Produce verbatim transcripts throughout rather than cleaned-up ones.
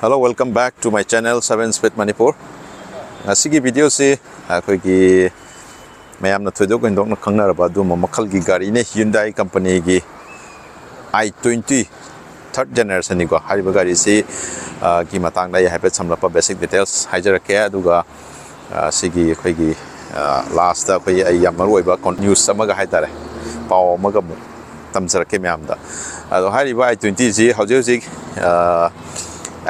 Hello, welcome back to my channel, Seven Speed Manipur. ꯉꯁꯤꯒꯤ ꯚꯤꯗꯤꯑꯣꯁꯤ ꯑꯩꯈꯣꯏꯒꯤ ꯃꯌꯥꯝꯅ ꯊꯣꯏꯗꯣꯛ ꯍꯦꯟꯗꯣꯛꯅ ꯈꯪꯅꯔꯕ ꯑꯗꯨꯒꯨꯝꯕ ꯃꯈꯜꯒꯤ ꯒꯥꯔꯤꯅꯤ, Hyundai ꯀꯝꯄꯅꯤꯒꯤ i twenty third generation ꯅꯤꯀꯣ꯫ ꯍꯥꯏꯔꯤꯕ ꯒꯥꯔꯤꯁꯤ, ꯑ, ꯒꯤ ꯃꯇꯥꯡꯗ ꯑꯩ ꯍꯥꯏꯐꯦꯠ ꯁꯝꯂꯞꯄ basic details ꯍꯥꯏꯖꯔꯛꯀꯦ꯫ ꯑꯗꯨꯒ, ꯑ, ꯁꯤꯒꯤ ꯑꯩꯈꯣꯏꯒꯤ, ꯑ, last ꯑꯩꯈꯣꯏꯒꯤ ꯑꯩ ꯌꯥꯝ ꯃꯔꯨ ꯑꯣꯏꯕ con-, news ꯑꯃꯒ ꯍꯥꯏꯇꯥꯔꯦ, ꯄꯥꯎ ꯑꯃꯒ ꯑꯃꯨꯛ ꯇꯝꯖꯔꯛꯀꯦ ꯃꯌꯥꯝꯗ꯫ ꯑꯗꯣ ꯍꯥꯏꯔꯤꯕ i twenty ꯁꯤ ꯍꯧꯖꯤꯛ ꯍꯧꯖꯤꯛ, ꯑ,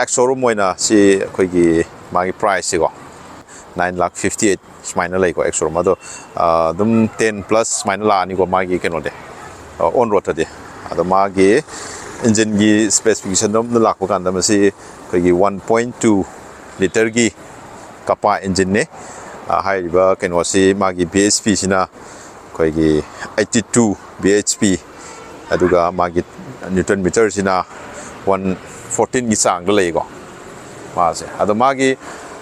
ex showroom ꯑꯣꯏꯅ ꯁꯤ ꯑꯩꯈꯣꯏꯒꯤ ꯃꯥꯒꯤ price ꯁꯤꯀꯣ, nine lakh fifty eight ꯁꯨꯃꯥꯏꯅ ꯂꯩꯀꯣ, ex showroom꯫ ꯑꯗꯣ, ꯑ, ꯑꯗꯨꯝ ten plus ꯁꯨꯃꯥꯏꯅ ꯂꯥꯛꯑꯅꯤꯀꯣ ꯃꯥꯒꯤ ꯀꯩꯅꯣꯗꯤ, ꯑ, on road ꯇꯗꯤ꯫ ꯑꯗꯣ ꯃꯥꯒꯤ engine ꯒꯤ specification ꯗꯣꯝꯗ ꯂꯥꯛꯄ ꯀꯥꯟꯗ ꯃꯁꯤ ꯑꯩꯈꯣꯏꯒꯤ one point two litre ꯒꯤ ꯀꯄꯥ engine ꯅꯤ꯫ ꯑ, ꯍꯥꯏꯔꯤꯕ ꯀꯩꯅꯣꯁꯤ ꯃꯥꯒꯤ B H P ꯁꯤꯅ ꯑꯩꯈꯣꯏꯒꯤ eighty two B H P, ꯑꯗꯨꯒ ꯃꯥꯒꯤ newton meter ꯁꯤꯅ one fourteen ꯒꯤ ꯆꯥꯡꯗ ꯂꯩꯀꯣ ꯃꯥꯁꯦ꯫ ꯑꯗꯣ ꯃꯥꯒꯤ,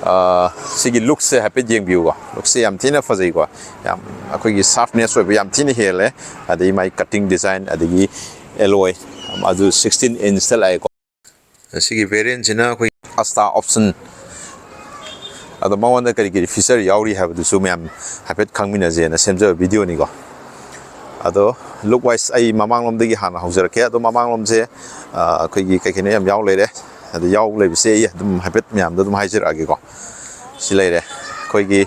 ꯑ, ꯁꯤꯒꯤ look ꯁꯦ ꯍꯥꯏꯐꯦꯠ ꯌꯦꯡꯕꯤꯌꯨꯀꯣ꯫ Look ꯁꯦ ꯌꯥꯝ ꯊꯤꯅ ꯐꯖꯩꯀꯣ, ꯌꯥꯝ ꯑꯩꯈꯣꯏꯒꯤ sharpness ꯑꯣꯏꯕ ꯌꯥꯝ ꯊꯤꯅ ꯍꯦꯜꯂꯦ꯫ ꯑꯗꯩ ꯃꯥꯒꯤ cutting design, ꯑꯗꯒꯤ alloy, ꯑꯗꯨ sixteen inch ꯇ ꯂꯥꯛꯑꯦꯀꯣ꯫ ꯁꯤꯒꯤ variant ꯁꯤꯅ ꯑꯩꯈꯣꯏ Asta option꯫ ꯑꯗꯣ ꯃꯉꯣꯟꯗ ꯀꯔꯤ ꯀꯔꯤ feature ꯌꯥꯎꯔꯤ ꯍꯥꯏꯕꯗꯨꯁꯨ ꯃꯌꯥꯝ ꯍꯥꯏꯐꯦꯠ ꯈꯪꯃꯤꯟꯅꯁꯦꯅ ꯁꯦꯝꯖꯕ video ꯅꯤꯀꯣ꯫ ꯑꯗꯣ look wise ꯑꯩ ꯃꯃꯥꯡꯂꯣꯝꯗꯒꯤ ꯍꯥꯟꯅ ꯍꯧꯖꯔꯛꯀꯦ꯫ ꯑꯗꯣ ꯃꯃꯥꯡꯂꯣꯝꯁꯦ, ꯑ, ꯑꯩꯈꯣꯏꯒꯤ ꯀꯩ ꯀꯩꯅꯣ ꯌꯥꯝ ꯌꯥꯎ ꯂꯩꯔꯦ꯫ ꯑꯗꯣ ꯌꯥꯎ ꯂꯩꯕꯁꯦ ꯑꯩ ꯑꯗꯨꯝ ꯍꯥꯏꯐꯦꯠ ꯃꯌꯥꯝꯗ ꯑꯗꯨꯝ ꯍꯥꯏꯖꯔꯛꯑꯒꯦꯀꯣ꯫ ꯁꯤ ꯂꯩꯔꯦ ꯑꯩꯈꯣꯏꯒꯤ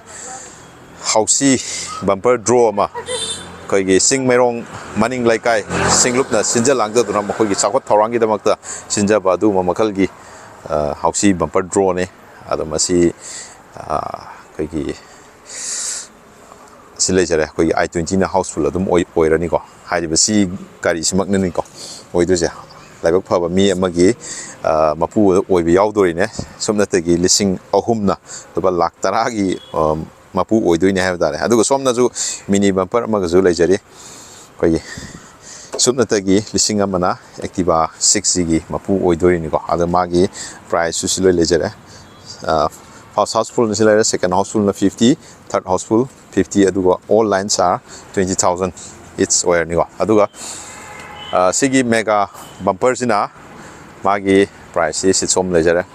ꯍꯥꯎꯁꯤ bumper draw ꯑꯃ, ꯑꯩꯈꯣꯏꯒꯤ ꯆꯤꯡꯃꯩꯔꯣꯡ ꯃꯅꯤꯡ ꯂꯩꯀꯥꯏ ꯁꯤꯡꯂꯨꯞꯅ ꯁꯤꯟꯖ ꯂꯥꯡꯖꯗꯨꯅ ꯃꯈꯣꯏꯒꯤ ꯆꯥꯎꯈꯠ ꯊꯧꯔꯥꯡꯒꯤꯗꯃꯛꯇ ꯁꯤꯟꯖꯕ ꯑꯗꯨꯒꯨꯝꯕ ꯃꯈꯜꯒꯤ, ꯑ, ꯍꯥꯎꯁꯤ bumper draw ꯅꯤ꯫ ꯑꯗꯣ ꯃꯁꯤ, ꯑ, ꯑꯩꯈꯣꯏꯒꯤ ꯁꯤ ꯂꯩꯖꯔꯦ꯫ ꯑꯩꯈꯣꯏꯒꯤ i twenty ꯅ houseful ꯑꯗꯨꯝ ꯑꯣꯏ-, ꯑꯣꯏꯔꯅꯤꯀꯣ꯫ ꯍꯥꯏꯔꯤꯕ ꯁꯤ ꯒꯥꯔꯤꯁꯤꯃꯛꯅꯅꯤꯀꯣ ꯑꯣꯏꯗꯣꯏꯁꯦ꯫ ꯂꯥꯏꯕꯛ ꯐꯕ ꯃꯤ ꯑꯃꯒꯤ, ꯑ, ꯃꯄꯨ ꯑꯣꯏꯕ ꯌꯥꯎꯗꯣꯔꯤꯅꯦ꯫ ꯁꯨꯞꯅꯇꯒꯤ ꯂꯤꯁꯤꯡ ꯑꯍꯨꯝꯅ ꯂꯨꯄꯥ ꯂꯥꯈ ꯇꯔꯥꯒꯤ, ꯑ, ꯃꯄꯨ ꯑꯣꯏꯗꯣꯏꯅꯦ ꯍꯥꯏꯕ ꯇꯥꯔꯦ꯫ ꯑꯗꯨꯒ ꯁꯣꯝꯅꯁꯨ mini bumper ꯑꯃꯒꯁꯨ ꯂꯩꯖꯔꯤ꯫ ꯑꯩꯈꯣꯏꯒꯤ ꯁꯨꯞꯅꯇꯒꯤ ꯂꯤꯁꯤꯡ ꯑꯃꯅ Activa six ꯁꯤꯒꯤ ꯃꯄꯨ ꯑꯣꯏꯗꯣꯔꯤꯅꯤꯀꯣ꯫ ꯑꯗꯣ ꯃꯥꯒꯤ price ꯁꯨ ꯁꯤ ꯂꯣꯏ ꯂꯩꯖꯔꯦ꯫ ꯑ, first houseful ꯅ ꯁꯤ ꯂꯩꯔꯦ, second houseful ꯅ fifty, third houseful fifty, ꯑꯗꯨꯒ all lines are twenty thousand each ꯑꯣꯏꯔꯅꯤꯀꯣ꯫ ꯑꯗꯨꯒ, ꯑ, ꯁꯤꯒꯤ mega bumper ꯁꯤꯅ ꯃꯥꯒꯤ price ꯁꯤ ꯁꯤꯠꯁꯣꯝ ꯂꯩꯖꯔꯦ꯫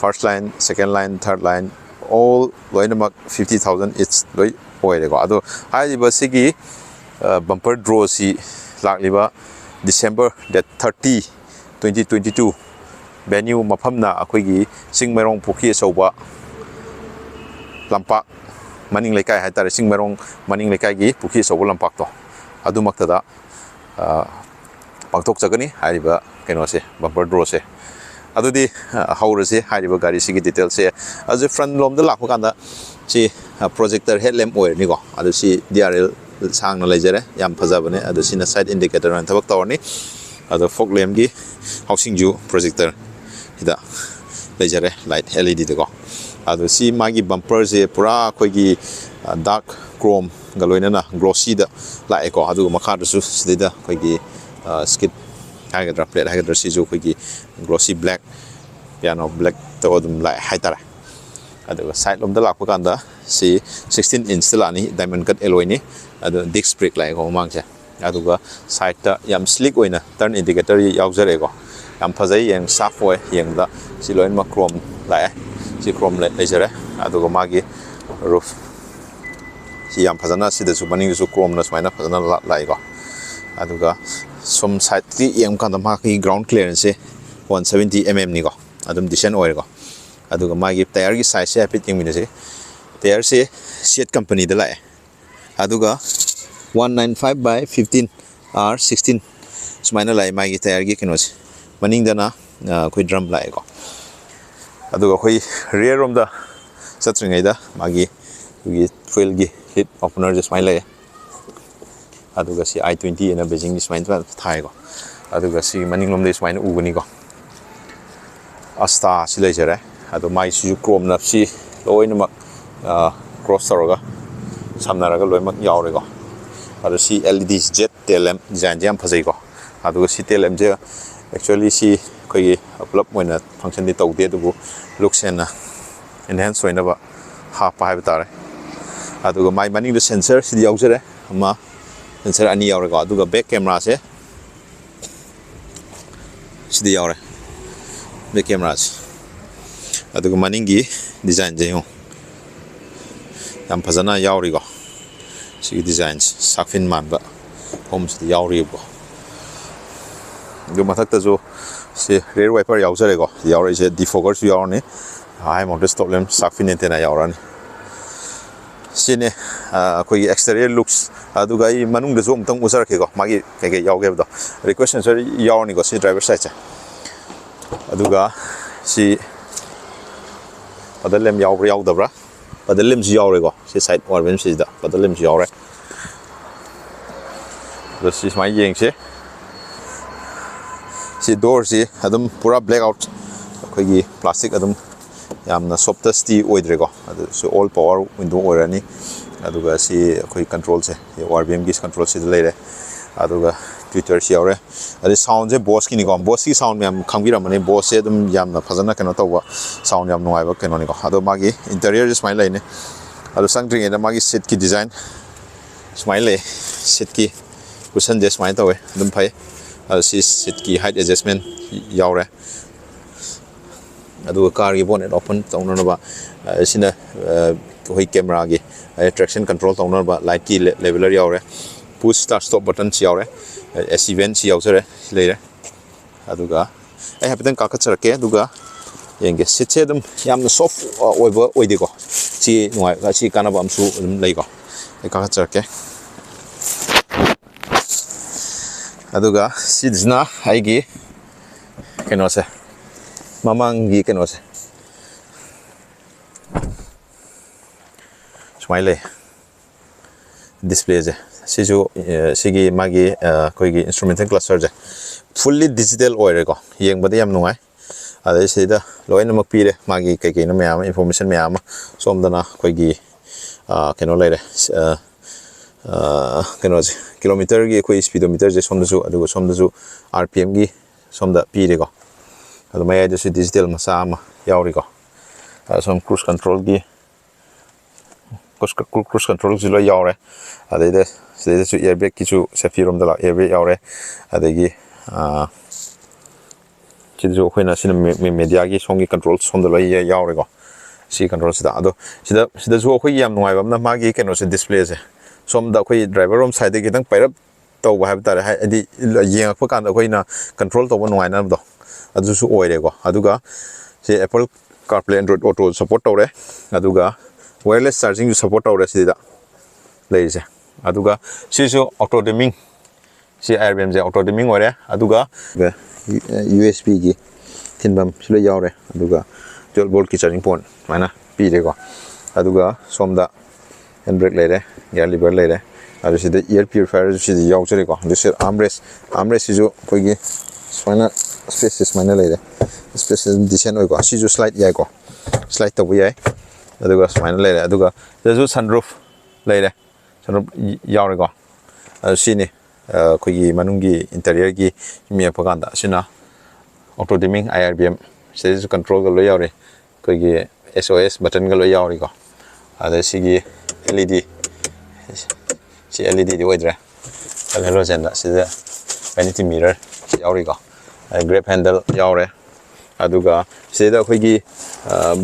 First line, second line, third line, all ꯂꯣꯏꯅꯃꯛ fifty thousand each ꯂꯣꯏ ꯑꯣꯏꯔꯦꯀꯣ꯫ ꯑꯗꯣ ꯍꯥꯏꯔꯤꯕ ꯁꯤꯒꯤ bumper draw ꯁꯤ ꯂꯥꯛꯂꯤꯕ December date thirty, twenty twenty two, venue ꯃꯐꯝꯅ ꯑꯩꯈꯣꯏꯒꯤ ꯆꯤꯡꯃꯩꯔꯣꯡ ꯄꯨꯈ꯭ꯔꯤ ꯑꯆꯧꯕ ꯂꯝꯄꯥꯛ, ꯃꯅꯤꯡ ꯂꯩꯀꯥꯏ ꯍꯥꯏꯇꯥꯔꯦ, ꯆꯤꯡꯃꯩꯔꯣꯡ ꯃꯅꯤꯡ ꯂꯩꯀꯥꯏꯒꯤ ꯄꯨꯈ꯭ꯔꯤ ꯑꯆꯧꯕ ꯂꯝꯄꯥꯛꯇꯣ, ꯑꯗꯨꯃꯛꯇꯗ ꯄꯥꯡꯊꯣꯛꯆꯒꯅꯤ ꯍꯥꯏꯔꯤꯕ ꯀꯩꯅꯣꯁꯦ, bumper draw ꯁꯦ꯫ ꯑꯗꯨꯗꯤ ꯍꯧꯔꯁꯦ ꯍꯥꯏꯔꯤꯕ ꯒꯥꯔꯤꯁꯤꯒꯤ detail ꯁꯦ꯫ ꯑꯗꯨ front ꯂꯣꯝꯗ ꯂꯥꯛꯄ ꯀꯥꯟꯗ ꯁꯤ projector headlamp ꯑꯣꯏꯔꯅꯤꯀꯣ꯫ ꯑꯗꯨ ꯁꯤ D R L ꯁꯥꯡꯅ ꯂꯩꯖꯔꯦ, ꯌꯥꯝ ꯐꯖꯕꯅꯦ꯫ ꯑꯗꯨ ꯁꯤꯅ side indicator ꯑꯣꯏꯅ ꯊꯕꯛ ꯇꯧꯔꯅꯤ꯫ ꯑꯗꯣ fog lamp ꯀꯤ housing ꯁꯨ projector ꯁꯤꯗ ꯂꯩꯖꯔꯦ, light L E D ꯗꯀꯣ꯫ ꯑꯗꯣ ꯁꯤ ꯃꯥꯒꯤ bumper ꯁꯦ ꯄꯨꯔꯥ ꯑꯩꯈꯣꯏꯒꯤ dark chrome ꯒ ꯂꯣꯏꯅꯅ glossy ꯗ ꯂꯥꯛꯑꯦꯀꯣ꯫ ꯑꯗꯨꯒ ꯃꯈꯥꯗꯁꯨ ꯁꯤꯗꯩꯗ ꯑꯩꯈꯣꯏꯒꯤ skid ꯍꯥꯏꯒꯗ꯭ꯔꯥ, plate ꯍꯥꯏꯒꯗ꯭ꯔꯥ, ꯁꯤꯁꯨ ꯑꯩꯈꯣꯏꯒꯤ glossy black, piano black ꯇ ꯑꯗꯨꯝ ꯂꯥꯛꯑꯦ ꯍꯥꯏꯇꯥꯔꯦ꯫ ꯑꯗꯨꯒ side ꯂꯣꯝꯗ ꯂꯥꯛꯄ ꯀꯥꯟꯗ ꯁꯤ sixteen inch ꯇ ꯂꯥꯛꯑꯅꯤ, diamond cut alloy ꯅꯤ꯫ ꯑꯗꯨ disc brake ꯂꯥꯛꯑꯦꯀꯣ ꯃꯃꯥꯡꯁꯦ꯫ ꯑꯗꯨꯒ side ꯇ ꯌꯥꯝ sleek ꯑꯣꯏꯅ turn indicator ꯌꯥꯎꯖꯔꯦꯀꯣ꯫ ꯌꯥꯝ ꯐꯖꯩ, ꯌꯥꯝ sharp ꯑꯣꯏ ꯌꯦꯡꯕꯗ꯫ ꯁꯤ ꯂꯣꯏꯅꯃꯛ chrome ꯂꯥꯛꯑꯦ꯫ ꯁꯤ chrome ꯂꯩ-, ꯂꯩꯖꯔꯦ꯫ ꯑꯗꯨꯒ ꯃꯥꯒꯤ roof ꯁꯤ ꯌꯥꯝ ꯐꯖꯅ, ꯁꯤꯗꯁꯨ ꯃꯅꯤꯡꯗꯁꯨ chrome ꯅ ꯁꯨꯃꯥꯏꯅ ꯐꯖꯅ ꯂꯥ-, ꯂꯥꯛꯏꯀꯣ꯫ ꯑꯗꯨꯒ ꯁꯨꯝ side ꯀꯤ ꯌꯦꯡꯕ ꯀꯥꯟꯗ ꯃꯥꯒꯤ ground clearance ꯁꯦ one seventy M M ꯅꯤꯀꯣ꯫ ꯑꯗꯨꯝ decent ꯑꯣꯏꯔꯦꯀꯣ꯫ ꯑꯗꯨꯒ ꯃꯥꯒꯤ tyre ꯒꯤ size ꯁꯦ ꯍꯥꯏꯐꯦꯠ ꯌꯦꯡꯃꯤꯟꯅꯁꯤ꯫ Tyre ꯁꯦ Seat company ꯗ ꯂꯥꯛꯑꯦ꯫ ꯑꯗꯨꯒ one nine five by fifteen R sixteen ꯁꯨꯃꯥꯏꯅ ꯂꯥꯛꯑꯦ ꯃꯥꯒꯤ tyre ꯒꯤ ꯀꯩꯅꯣꯁꯦ꯫ ꯃꯅꯤꯡꯗꯅ, ꯑ, ꯑꯩꯈꯣꯏ drum ꯂꯥꯛꯑꯦꯀꯣ꯫ ꯑꯗꯨꯒ ꯑꯩꯈꯣꯏ rear ꯔꯣꯝꯗ ꯆꯠꯇ꯭ꯔꯤꯉꯩꯗ ꯃꯥꯒꯤ ꯑꯩꯈꯣꯏꯒꯤ fuel ꯒꯤ heat opener ꯁꯦ ꯁꯨꯃꯥꯏꯅ ꯂꯩꯌꯦ꯫ ꯑꯗꯨꯒ ꯁꯤ I twenty ꯑꯅ badging ꯁꯨꯃꯥꯏꯅ ꯊꯥꯏꯀꯣ꯫ ꯑꯗꯨꯒ ꯁꯤꯒꯤ ꯃꯅꯤꯡꯂꯣꯝꯗꯒꯤ ꯁꯨꯃꯥꯏꯅ ꯎꯒꯅꯤꯀꯣ꯫ Asta ꯁꯤ ꯂꯩꯖꯔꯦ꯫ ꯑꯗꯣ ꯃꯥꯏꯁꯤꯁꯨ chrome ꯅ ꯁꯤ ꯂꯣꯏꯅꯃꯛ, ꯑ, cross ꯇꯧꯔꯒ ꯁꯝꯅꯔꯒ ꯂꯣꯏꯅꯃꯛ ꯌꯥꯎꯔꯦꯀꯣ꯫ ꯑꯗꯣ ꯁꯤ L E D Z tail lamp design ꯁꯦ ꯌꯥꯝ ꯐꯖꯩꯀꯣ꯫ ꯑꯗꯨꯒ ꯁꯤ tail lamp ꯁꯦ actually ꯁꯤ ꯑꯩꯈꯣꯏꯒꯤ ꯄꯨꯂꯞ ꯑꯣꯏꯅ function ꯗꯤ ꯇꯧꯗꯦ, ꯑꯗꯨꯕꯨ looks ꯍꯦꯟꯅ enhance ꯑꯣꯏꯅꯕ ꯍꯥꯞꯄ ꯍꯥꯏꯕ ꯇꯥꯔꯦ꯫ ꯑꯗꯨꯒ ꯃꯥꯏ ꯃꯅꯤꯡꯗ sensor ꯁꯤꯗꯤ ꯌꯥꯎꯖꯔꯦ, ꯑꯃ sensor ꯑꯅꯤ ꯌꯥꯎꯔꯦꯀꯣ꯫ ꯑꯗꯨꯒ back camera ꯁꯦ ꯁꯤꯗ ꯌꯥꯎꯔꯦ꯫ ꯕꯦꯛ ꯀꯦꯃꯦꯔꯥꯁꯦ꯫ ꯑꯗꯨꯒ ꯃꯅꯤꯡꯒꯤ ꯗꯤꯖꯥꯏꯟꯁꯦ ꯌꯦꯡꯉꯨ, ꯌꯥꯝ ꯐꯖꯅ ꯌꯥꯎꯔꯤꯀꯣ꯫ ꯁꯤꯒꯤ ꯗꯤꯖꯥꯏꯟꯁꯦ shark fin ꯃꯥꯟꯕ ꯑꯍꯨꯝꯁꯤꯗꯤ ꯌꯥꯎꯔꯤꯕꯀꯣ꯫ ꯑꯗꯨ ꯃꯊꯛꯇꯁꯨ ꯁꯤ rear wiper ꯌꯥꯎꯖꯔꯦꯀꯣ꯫ ꯌꯥꯎꯔꯛꯏꯁꯦ defoggerꯁꯨ ꯌꯥꯎꯔꯅꯤ, high mounted stop lamp, shark fin antenna ꯌꯥꯎꯔꯛꯑꯅꯤ꯫ ꯁꯤꯅꯦ ꯑꯩꯈꯣꯏꯒꯤ exterior looks꯫ ꯑꯗꯨꯒ ꯑꯩ ꯃꯅꯨꯡꯗꯁꯨ ꯑꯃꯨꯛꯇꯪ ꯎꯖꯔꯛꯀꯦꯀꯣ, ꯃꯥꯒꯤ ꯀꯩꯀꯩ ꯌꯥꯎꯒꯦ ꯍꯥꯏꯕꯗꯣ꯫ Request sensor ꯌꯥꯎꯔꯅꯤꯀꯣ ꯁꯤ driver side ꯁꯦ꯫ ꯑꯗꯨꯒ ꯁꯤ paddle lamp ꯌꯥꯎꯕ꯭ꯔꯥ ꯌꯥꯎꯗꯕ꯭ꯔꯥ? Paddle lampꯁꯨ ꯌꯥꯎꯔꯦꯀꯣ꯫ ꯁꯤ side ORVM ꯁꯤꯗ paddle lampꯁꯨ ꯌꯥꯎꯔꯦ꯫ ꯑꯗꯣ ꯁꯤ ꯁꯨꯃꯥꯏꯅ ꯌꯦꯡꯁꯦ꯫ ꯁꯤ doorꯁꯤ ꯑꯗꯨꯝ ꯄꯨꯔꯥ black out, ꯑꯩꯈꯣꯏꯒꯤ plastic ꯑꯗꯨꯝ ꯌꯥꯝꯅ soft touchꯇꯤ ꯑꯣꯏꯗ꯭ꯔꯦꯀꯣ꯫ ꯑꯗꯨꯁꯨ all power window ꯑꯣꯏꯔꯅꯤ꯫ ꯑꯗꯨꯒ ꯁꯤ ꯑꯩꯈꯣꯏ controlꯁꯦ, ORVMꯒꯤ control ꯁꯤꯗ ꯂꯩꯔꯦ꯫ ꯑꯗꯨꯒ tweeterꯁꯤ ꯌꯥꯎꯔꯦ꯫ ꯑꯗꯩ soundꯁꯦ Boseꯀꯤꯅꯤꯀꯣ꯫ Boseꯀꯤ sound ꯃꯌꯥꯝ ꯈꯪꯕꯤꯔꯝꯃꯅꯤ꯫ Boseꯁꯦ ꯑꯗꯨꯝ ꯌꯥꯝꯅ ꯐꯖꯅ ꯀꯩꯅꯣ ꯇꯧꯕ, sound ꯌꯥꯝ ꯅꯨꯡꯉꯥꯏꯕ ꯀꯩꯅꯣꯅꯤꯀꯣ꯫ ꯑꯗꯣ ꯃꯥꯒꯤ interiorꯁꯦ ꯁꯨꯃꯥꯏꯅ ꯂꯩꯅꯤ꯫ ꯑꯗꯣ ꯆꯪꯗ꯭ꯔꯤꯉꯩꯗ ꯃꯥꯒꯤ seatꯀꯤ design ꯁꯨꯃꯥꯏꯅ ꯂꯩ꯫ Seatꯀꯤ cushionꯁꯦ ꯁꯨꯃꯥꯏꯅ ꯇꯧꯋꯦ, ꯑꯗꯨꯝ ꯐꯩ꯫ ꯑꯗꯣ ꯁꯤ seatꯀꯤ height adjustment ꯌꯥꯎꯔꯦ꯫ ꯑꯗꯨꯒ carꯒꯤ bonnet open ꯇꯧꯅꯅꯕ, ꯑ, ꯁꯤꯅ, ꯑ, ꯑꯩꯈꯣꯏ cameraꯒꯤ, ꯑ, traction control ꯇꯧꯅꯅꯕ lightꯀꯤ le-, leveler ꯌꯥꯎꯔꯦ꯫ Push start stop buttonꯁꯤ ꯌꯥꯎꯔꯦ꯫ AC ventꯁꯤ ꯌꯥꯎꯖꯔꯦ, ꯁꯤ ꯂꯩꯔꯦ꯫ ꯑꯗꯨꯒ ꯑꯩ ꯍꯥꯏꯐꯦꯠꯇꯪ ꯀꯥꯈꯠꯆꯔꯛꯀꯦ, ꯑꯗꯨꯒ ꯌꯦꯡꯒꯦ꯫ Seatꯁꯦ ꯑꯗꯨꯝ ꯌꯥꯝꯅ soft ꯑꯣꯏꯕ ꯑꯣꯏꯗꯦꯀꯣ꯫ ꯁꯤ ꯅꯨꯡꯉꯥꯏ, ꯁꯤ ꯀꯥꯟꯅꯕ ꯑꯃꯁꯨ ꯑꯗꯨꯝ ꯂꯩꯀꯣ꯫ ꯑꯩ ꯀꯥꯈꯠꯆꯔꯛꯀꯦ꯫ ꯑꯗꯨꯒ ꯁꯤꯁꯤꯅ ꯑꯩꯒꯤ ꯀꯩꯅꯣꯁꯦ, ꯃꯃꯥꯡꯒꯤ ꯀꯩꯅꯣꯁꯦ ꯁꯨꯃꯥꯏꯅ ꯂꯩ꯫ Displayꯁꯦ ꯁꯤꯁꯨ, ꯑ, ꯁꯤꯒꯤ ꯃꯥꯒꯤ, ꯑ, ꯑꯩꯈꯣꯏꯒꯤ instrumentation clusterꯁꯦ fully digital ꯑꯣꯏꯔꯦꯀꯣ꯫ ꯌꯦꯡꯕꯗ ꯌꯥꯝ ꯅꯨꯡꯉꯥꯏ꯫ ꯑꯗꯩ ꯁꯤꯗ ꯂꯣꯏꯅꯃꯛ ꯄꯤꯔꯦ, ꯃꯥꯒꯤ ꯀꯩ ꯀꯩꯅꯣ ꯃꯌꯥꯝ ꯑꯃ, information ꯃꯌꯥꯝ ꯑꯃ꯫ ꯁꯣꯝꯗꯅ ꯑꯩꯈꯣꯏꯒꯤ, ꯑ, ꯀꯩꯅꯣ ꯂꯩꯔꯦ, ꯑ, ꯑ, ꯀꯩꯅꯣꯁꯦ, kilometerꯒꯤ ꯑꯩꯈꯣꯏ speedometerꯁꯦ ꯁꯣꯝꯗꯁꯨ, ꯑꯗꯨꯒ ꯁꯣꯝꯗꯁꯨ RPMꯒꯤ ꯁꯣꯝꯗ ꯄꯤꯔꯦꯀꯣ꯫ ꯑꯗꯨ ꯃꯌꯥꯏꯗꯁꯨ digital ꯃꯆꯥ ꯑꯃ ꯌꯥꯎꯔꯤꯀꯣ꯫ ꯑ, ꯁꯣꯝ cruise controlꯒꯤ cruise, cruise controlꯁꯨ ꯂꯣꯏ ꯌꯥꯎꯔꯦ꯫ ꯑꯗꯩꯗ ꯁꯤꯗꯩꯗꯁꯨ airbagꯀꯤꯁꯨ safety ꯔꯣꯝꯗ ꯂꯥꯛ airbag ꯌꯥꯎꯔꯦ꯫ ꯑꯗꯒꯤ, ꯑ, ꯁꯤꯗꯁꯨ ꯑꯩꯈꯣꯏꯅ ꯁꯤꯅ ꯃꯦ- ꯃꯦ- ꯃꯦꯗꯤꯌꯥꯒꯤ ꯁꯣꯝꯒꯤ ꯀꯟꯇ꯭ꯔꯣꯜ ꯁꯣꯝꯗ ꯂꯣꯏ ꯌꯥ- ꯌꯥꯎꯔꯦꯀꯣ꯫ ꯁꯤ ꯀꯟꯇ꯭ꯔꯣꯜꯁꯤꯗ ꯑꯗꯣ ꯁꯤꯗ ꯁꯤꯗꯁꯨ ꯑꯩꯈꯣꯏꯒꯤ ꯌꯥꯝ ꯅꯨꯡꯉꯥꯏꯕ ꯑꯃꯅ ꯃꯥꯒꯤ ꯀꯩꯅꯣꯁꯦ, ꯗꯤꯁꯄ꯭ꯂꯦꯁꯦ ꯁꯣꯝꯗ ꯑꯩꯈꯣꯏ ꯗ꯭ꯔꯥꯏꯚꯔ ꯔꯣꯝ ꯁꯥꯏꯗꯇꯒꯤ ꯈꯤꯇꯪ ꯄꯥꯏꯔꯞ ꯇꯧꯕ ꯍꯥꯏꯕ ꯇꯥꯔꯦ, ꯍꯥꯏꯗꯤ ꯌꯦꯡꯉꯛꯄ ꯀꯥꯟꯗ ꯑꯩꯈꯣꯏꯅ ꯀꯟꯇ꯭ꯔꯣꯜ ꯇꯧꯕ ꯅꯨꯡꯉꯥꯏꯅꯕꯗꯣ ꯑꯗꯨꯁꯨ ꯑꯣꯏꯔꯦꯀꯣ꯫ ꯑꯗꯨꯒ ꯁꯤ Apple CarPlay, Android Auto support ꯇꯧꯔꯦ꯫ ꯑꯗꯨꯒ wireless chargingꯁꯨ support ꯇꯧꯔꯦ ꯁꯤꯗ ꯂꯩꯔꯤꯁꯦ꯫ ꯑꯗꯨꯒ ꯁꯤꯁꯨ auto dimming, ꯁꯤ IRBMꯁꯦ auto dimming ꯑꯣꯏꯔꯦ꯫ ꯑꯗꯨꯒ USBꯒꯤ ꯊꯤꯟꯐꯝꯁꯨ ꯂꯣꯏ ꯌꯥꯎꯔꯦ꯫ ꯑꯗꯨꯒ twelve voltꯀꯤ charging port ꯁꯨꯃꯥꯏꯅ ꯄꯤꯔꯦꯀꯣ꯫ ꯑꯗꯨꯒ ꯁꯣꯝꯗ hand brake ꯂꯩꯔꯦ, gear lever ꯂꯩꯔꯦ꯫ ꯑꯗꯨ ꯁꯤꯗ air purifierꯁꯨ ꯁꯤꯗ ꯌꯥꯎꯖꯔꯦꯀꯣ꯫ ꯑꯗꯨ ꯁꯤ armrest, armrestꯁꯤꯁꯨ ꯑꯩꯈꯣꯏꯒꯤ ꯁꯨꯃꯥꯏꯅ spaceꯁꯦ ꯁꯨꯃꯥꯏꯅ ꯂꯩꯔꯦ꯫ Spaceꯁꯦ ꯑꯗꯨꯝ decent ꯑꯣꯏꯀꯣ꯫ ꯁꯤꯁꯨ slide ꯌꯥꯏꯀꯣ, slide ꯇꯧꯕ ꯌꯥꯏ꯫ ꯑꯗꯨꯒ ꯁꯨꯃꯥꯏꯅ ꯂꯩꯔꯦ꯫ ꯑꯗꯨꯒ ꯁꯤꯗꯁꯨ sunroof ꯂꯩꯔꯦ, sunroof ꯌꯥꯎꯔꯦꯀꯣ꯫ ꯑꯗꯨ ꯁꯤꯅꯤ ꯑꯩꯈꯣꯏꯒꯤ ꯃꯅꯨꯡꯒꯤ interiorꯒꯤ ꯌꯦꯡꯉꯛꯄ ꯀꯥꯟꯗ꯫ ꯑꯁꯤꯅ auto dimming, IRBM, ꯁꯤꯗꯩꯁꯤꯁꯨ controlꯒ ꯂꯣꯏ ꯌꯥꯎꯔꯤ꯫ ꯑꯩꯈꯣꯏꯒꯤ SOS buttonꯒ ꯂꯣꯏ ꯌꯥꯎꯔꯤꯀꯣ꯫ ꯑꯗ ꯁꯤꯒꯤ LED, ꯁꯤ LEDꯗꯤ ꯑꯣꯏꯗ꯭ꯔꯦ, halogenꯗ꯫ ꯁꯤꯗ vanity mirror ꯌꯥꯎꯔꯤꯀꯣ꯫ ꯑꯗ grab handle ꯌꯥꯎꯔꯦ꯫ ꯑꯗꯨꯒ ꯁꯤꯗ ꯑꯩꯈꯣꯏꯒꯤ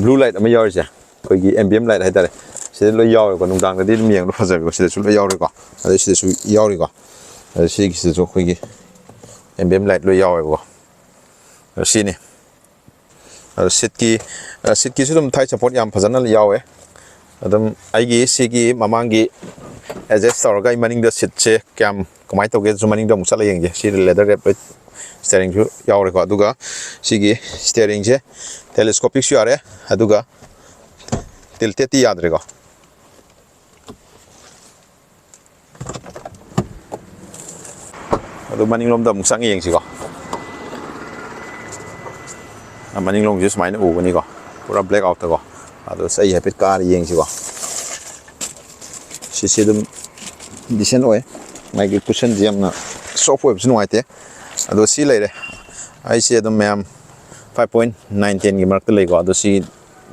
blue light ꯑꯃ ꯌꯥꯎꯔꯤꯁꯦ, ꯑꯩꯈꯣꯏꯒꯤ ambient light ꯍꯥꯏꯇꯥꯔꯦ꯫ ꯁꯤꯗ ꯂꯣꯏ ꯌꯥꯎꯔꯦꯀꯣ꯫ ꯅꯨꯡꯗꯥꯡꯗꯗꯤ ꯑꯗꯨꯝ ꯌꯦꯡꯕꯗ ꯐꯖꯕꯀꯣ꯫ ꯁꯤꯗꯁꯨ ꯂꯣꯏ ꯌꯥꯎꯔꯦꯀꯣ꯫ ꯑꯗꯩ ꯁꯤꯗꯁꯨ ꯌꯥꯎꯔꯤꯀꯣ꯫ ꯑꯗ ꯁꯤꯒꯤꯁꯤꯗꯁꯨ ꯑꯩꯈꯣꯏꯒꯤ ambient light ꯂꯣꯏ ꯌꯥꯎꯋꯦꯕꯀꯣ꯫ ꯑꯗ ꯁꯤꯅꯤ꯫ ꯑꯗ seatꯀꯤ, seatꯀꯤꯁꯨ ꯑꯗꯨꯝ thigh support ꯌꯥꯝ ꯐꯖꯅ ꯌꯥꯎꯋꯦ꯫ ꯑꯗꯨꯝ ꯑꯩꯒꯤ ꯁꯤꯒꯤ ꯃꯃꯥꯡꯒꯤ adjust ꯇꯧꯔꯒ ꯑꯩ ꯃꯅꯤꯡꯗ seatꯁꯦ ꯀꯌꯥꯝ ꯀꯃꯥꯏꯅ ꯇꯧꯒꯦ ꯑꯗꯨꯁꯨ ꯃꯅꯤꯡꯗ ꯑꯃꯨꯛ ꯆꯠꯂ ꯌꯦꯡꯒꯦ꯫ ꯁꯤ leather wrap steeringꯁꯨ ꯌꯥꯎꯔꯦꯀꯣ꯫ ꯑꯗꯨꯒ ꯁꯤꯒꯤ steeringꯁꯦ telescopicꯁꯨ ꯌꯥꯔꯦ, ꯑꯗꯨꯒ tiltedꯇꯤ ꯌꯥꯗ꯭ꯔꯦꯀꯣ꯫ ꯑꯗꯨ ꯃꯅꯤꯡꯂꯣꯝꯗ ꯑꯃꯨꯛ ꯆꯪꯉ ꯌꯦꯡꯁꯤꯀꯣ꯫ ꯃꯅꯤꯡꯂꯣꯝꯁꯦ ꯁꯨꯃꯥꯏꯅ ꯎꯒꯅꯤꯀꯣ, ꯄꯨꯔꯥ black outꯇꯀꯣ꯫ ꯑꯗꯣ ꯑꯩ ꯍꯥꯏꯐꯦꯠ ꯀꯥꯔ ꯌꯦꯡꯁꯤꯀꯣ꯫ ꯁꯤꯁꯦ ꯑꯗꯨꯝ decent ꯑꯣꯏ, ꯃꯥꯒꯤ cushionꯁꯦ ꯌꯥꯝꯅ soft ꯑꯣꯏꯕꯁꯨ ꯅꯨꯡꯉꯥꯏꯇꯦ꯫ ꯑꯗꯣ ꯁꯤ ꯂꯩꯔꯦ꯫ ꯑꯩꯁꯦ ꯑꯗꯨꯝ ꯃꯌꯥꯝ five point nine tenꯒꯤ ꯃꯔꯛꯇ ꯂꯩꯀꯣ꯫ ꯑꯗꯣ ꯁꯤ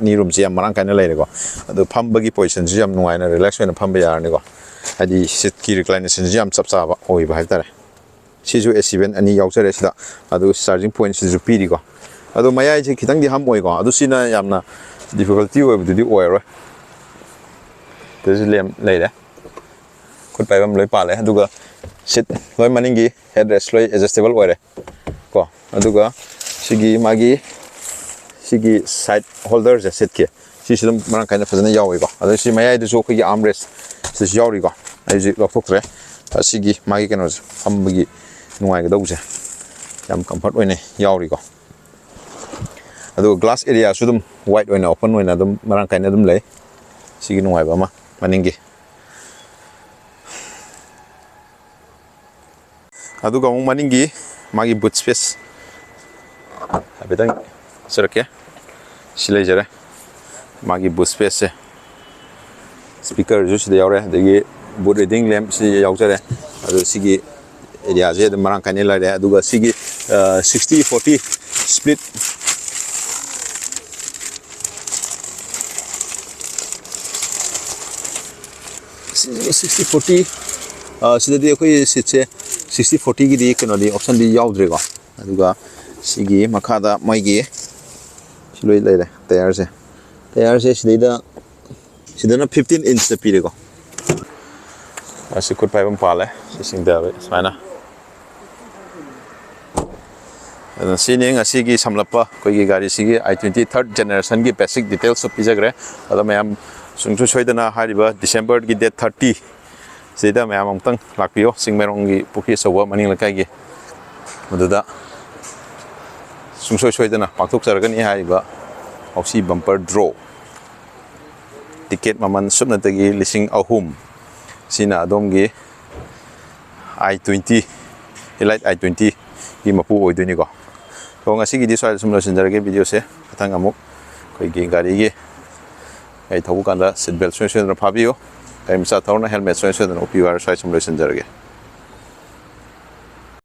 knee roomꯁꯦ ꯌꯥꯝ ꯃꯔꯥꯡ ꯀꯥꯏꯅ ꯂꯩꯔꯦꯀꯣ꯫ ꯑꯗꯣ ꯐꯝꯕꯒꯤ positionꯁꯨ ꯌꯥꯝ ꯅꯨꯡꯉꯥꯏꯅ relax ꯑꯣꯏꯅ ꯐꯝꯕ ꯌꯥꯔꯅꯤꯀꯣ꯫ ꯍꯥꯏꯗꯤ seatꯀꯤ reclinationꯁꯨ ꯌꯥꯝ ꯆꯞ ꯆꯥꯕ ꯑꯣꯏꯕ ꯍꯥꯏꯇꯥꯔꯦ꯫ ꯁꯤꯁꯨ AC vent ꯑꯅꯤ ꯌꯥꯎꯖꯔꯦ ꯁꯤꯗ꯫ ꯑꯗꯨꯒ charging point ꯁꯤꯁꯨ ꯄꯤꯔꯤꯀꯣ꯫ ꯑꯗꯣ ꯃꯌꯥꯏꯁꯦ ꯈꯤꯇꯪꯗꯤ hump ꯑꯣꯏꯀꯣ, ꯑꯗꯨ ꯁꯤꯅ ꯌꯥꯝꯅ difficulty ꯑꯣꯏꯕꯗꯨꯗꯤ ꯑꯣꯏꯔꯔꯣꯏ꯫ ꯁꯤꯗꯁꯨ ꯂꯦꯝ ꯂꯩꯔꯦ, ꯈꯨꯠ ꯄꯥꯏꯐꯝ ꯂꯣꯏ ꯄꯥꯜꯂꯦ꯫ ꯑꯗꯨꯒ seat ꯂꯣꯏ ꯃꯅꯤꯡꯒꯤ head rest ꯂꯣꯏ adjustable ꯑꯣꯏꯔꯦ ꯀꯣ꯫ ꯑꯗꯨꯒ ꯁꯤꯒꯤ ꯃꯥꯒꯤ ꯁꯤꯒꯤ side holderꯁꯦ seatꯀꯤ, ꯁꯤꯁꯨ ꯑꯗꯨꯝ ꯃꯔꯥꯡ ꯀꯥꯏꯅ ꯐꯖꯅ ꯌꯥꯎꯋꯤꯀꯣ꯫ ꯑꯗꯣ ꯁꯤ ꯃꯌꯥꯏꯗꯁꯨ ꯑꯩꯈꯣꯏꯒꯤ armrest ꯁꯤꯁꯨ ꯌꯥꯎꯔꯤꯀꯣ꯫ ꯑꯩ ꯍꯧꯖꯤꯛ ꯂꯧꯊꯣꯛꯈ꯭ꯔꯦ꯫ ꯑꯁꯤꯒꯤ ꯃꯥꯒꯤ ꯀꯩꯅꯣꯁꯦ, ꯐꯝꯕꯒꯤ ꯅꯨꯡꯉꯥꯏꯒꯗꯧꯕꯁꯦ ꯌꯥꯝ comfort ꯑꯣꯏꯅ ꯌꯥꯎꯔꯤꯀꯣ꯫ ꯑꯗꯨꯒ glass areaꯁꯨ ꯑꯗꯨꯝ wide ꯑꯣꯏꯅ, open ꯑꯣꯏꯅ ꯑꯗꯨꯝ ꯃꯔꯥꯡ ꯀꯥꯏꯅ ꯑꯗꯨꯝ ꯂꯩ꯫ ꯁꯤꯒꯤ ꯅꯨꯡꯉꯥꯏꯕ ꯑꯃ ꯃꯅꯤꯡꯒꯤ꯫ ꯑꯗꯨꯒ ꯑꯃꯨꯛ ꯃꯅꯤꯡꯒꯤ ꯃꯥꯒꯤ boot space ꯍꯥꯏꯐꯦꯠꯇꯪ ꯎꯠꯆꯔꯛꯀꯦ꯫ ꯁꯤ ꯂꯩꯖꯔꯦ, ꯃꯥꯒꯤ boot spaceꯁꯦ꯫ Speakerꯁꯨ ꯁꯤꯗ ꯌꯥꯎꯔꯦ, ꯑꯗꯒꯤ boot reading lamp ꯁꯤ ꯌꯥꯎꯖꯔꯦ꯫ ꯑꯗꯨ ꯁꯤꯒꯤ areaꯁꯦ ꯑꯗꯨꯝ ꯃꯔꯥꯡ ꯀꯥꯏꯅ ꯂꯩꯔꯦ꯫ ꯑꯗꯨꯒ ꯁꯤꯒꯤ, ꯑ, sixty forty split, sixty forty, ꯑ, ꯁꯤꯗꯗꯤ ꯑꯩꯈꯣꯏ seatꯁꯦ sixty fortyꯒꯤꯗꯤ ꯀꯩꯅꯣꯗꯤ, optionꯗꯤ ꯌꯥꯎꯗ꯭ꯔꯦꯀꯣ꯫ ꯑꯗꯨꯒ ꯁꯤꯒꯤ ꯃꯈꯥꯗ ꯃꯣꯏꯒꯤ ꯁꯤ ꯂꯣꯏ ꯂꯩꯔꯦ, tyreꯁꯦ꯫ Tyreꯁꯦ ꯁꯤꯗꯩꯗ, ꯁꯤꯗꯅ fifteen inchꯇ ꯄꯤꯔꯦꯀꯣ꯫ ꯑꯁꯤ ꯈꯨꯠ ꯄꯥꯏꯐꯝ ꯄꯥꯜꯂꯦ, ꯁꯤ ꯆꯤꯡꯊꯕ ꯁꯨꯃꯥꯏꯅ꯫ ꯑꯗꯨꯅ ꯁꯤꯅꯤ ꯉꯁꯤꯒꯤ ꯁꯝꯂꯞꯄ ꯑꯩꯈꯣꯏꯒꯤ ꯒꯥꯔꯤꯁꯤꯒꯤ i twenty third generationꯒꯤ basic detailsꯁꯨ ꯄꯤꯖꯈ꯭ꯔꯦ꯫ ꯑꯗꯣ ꯃꯌꯥꯝ ꯁꯨꯡꯁꯣꯏ ꯁꯣꯏꯗꯅ ꯍꯥꯏꯔꯤꯕ Decemberꯒꯤ date thirty ꯁꯤꯗ ꯃꯌꯥꯝ ꯑꯃꯨꯛꯇꯪ ꯂꯥꯛꯄꯤꯌꯣ, ꯆꯤꯡꯃꯩꯔꯣꯡꯒꯤ ꯄꯨꯈ꯭ꯔꯤ ꯑꯆꯧꯕ ꯃꯅꯤꯡ ꯂꯩꯀꯥꯏꯒꯤ꯫ ꯃꯗꯨꯗ ꯁꯨꯡꯁꯣꯏ ꯁꯣꯏꯗꯅ ꯄꯥꯡꯊꯣꯛꯆꯔꯒꯅꯤ ꯍꯥꯏꯔꯤꯕ ꯍꯥꯎꯁꯤ bumper draw꯫ Ticket ꯃꯃꯜ ꯁꯨꯞꯅꯇꯒꯤ ꯂꯤꯁꯤꯡ ꯑꯍꯨꯝ꯫ ꯁꯤꯅ ꯑꯗꯣꯝꯒꯤ i twenty, Elite i twentyꯒꯤ ꯃꯄꯨ ꯑꯣꯏꯗꯣꯏꯅꯤꯀꯣ꯫ ꯑꯗꯣ ꯉꯁꯤꯒꯤꯗꯤ ꯁ꯭ꯋꯥꯏꯗ ꯁꯨꯝ ꯂꯣꯏꯁꯤꯟꯖꯔꯒꯦ videoꯁꯦ꯫ ꯃꯊꯪ ꯑꯃꯨꯛ ꯑꯩꯈꯣꯏꯒꯤ ꯒꯥꯔꯤꯒꯤ, ꯒꯥꯔꯤ ꯊꯧꯕ ꯀꯥꯟꯗ seat belt ꯁꯣꯏ ꯁꯣꯏꯗꯅ ꯐꯥꯕꯤꯌꯨ꯫ ꯒꯥꯔꯤ ꯃꯆꯥ ꯊꯧꯔꯅ helmet ꯁꯣꯏ ꯁꯣꯏꯗꯅ ꯎꯞꯄꯤꯌꯨ ꯍꯥꯏꯔ ꯁ꯭ꯋꯥꯏ ꯁꯨꯝ ꯂꯣꯏꯁꯤꯟꯖꯔꯒꯦ꯫